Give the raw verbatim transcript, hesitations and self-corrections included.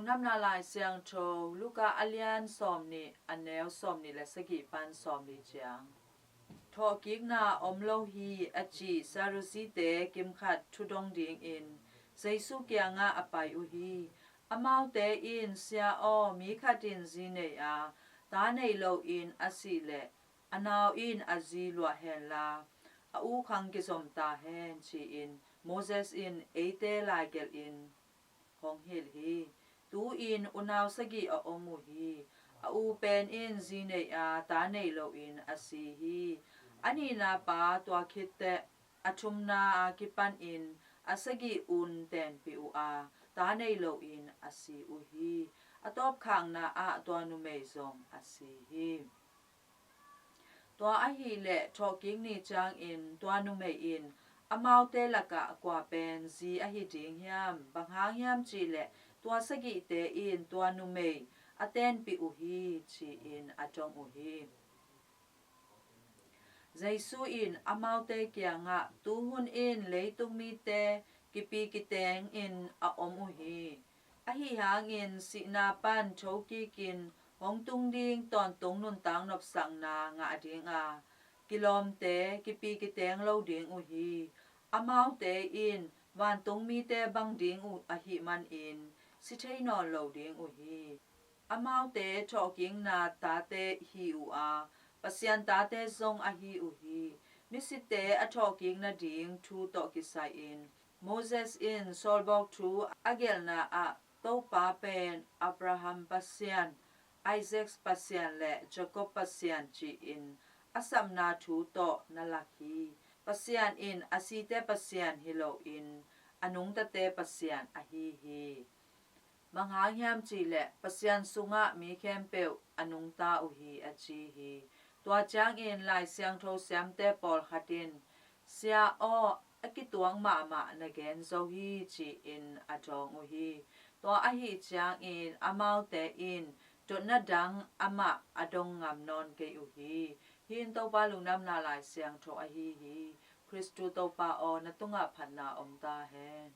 Lungdamna Lai Siangtho, Luka a lian sawmnih, a neu sawmnih le sagih pan sawmli ciang. Thawhkikna om lo hi, a cih Sadusi-te kimkhat thudong dingin Jesu kiangah a pai uh hi. Amaute in, "Sia aw, mi khat in zi nei a, ta nei loin a sih leh, a nau in a zi luah henla, a u khang kizom ta hen," ci-in Moses in eite laigelhin hong hilh hi. Tu-in unau sagih a om uh hi. A u pen in zi nei a, ta nei loin a si hi. A nihna pa tua khit teh a thumna a kipanin a sagih un tenpih uh a, ta nei loin a si uh hi. A tawpkhakna ah tua numei zong a si hi. Tua ahih leh thawhkik ni ciangin tua numei in, "Amaute lakah kua pen zi ahi ding hiam? Bang hang hiam cih leh tua sagihte in tua numei a tenpih uh hi," ci-in a dong uh hi. Jesu in amaute kiangah, "Tuhun in leitung mite kipi kitengin a om uh hi. Ahi hangin sihna pan thokikin hong tung ding tawntung nuntak nopsakna ngah ding a, kilawmte kipi kiteng lo ding uh hi. Amaute in vantung mite bang ding uh ahih manin si thei nawn lo ding uh hi. Amaute thawhkikna tate hi uh a, Pasian tate zong ahi uh hi. Misite a thawhkik nading thu tawh kisai-in Moses in sawlbawk thu a gelhna ah, 'Topa pen Abraham Pasian, Isaac Pasian le Jacob Pasian,' ci-in a sapna thu tawh na lak hi. Pasian in a site Pasian hi loin a nungtate Pasian ahi hi. Bang hang hiam cih leh Pasian sungah mi khempeuh a nungta uh hi," a ci hi. Tua ciangin Lai Siangtho siamte pawlkhat in, "Sia aw, a kituak mahmah na gen zo hi," ci-in a dawng uh hi. Tua ahih ciangin amaute in dotna dang amah a dong ngam nawn kei uh hi. Hih in Topa Lungdamna Lai Siangtho ahi hi. Khristu Topa aw, na tungah phatna om ta hen.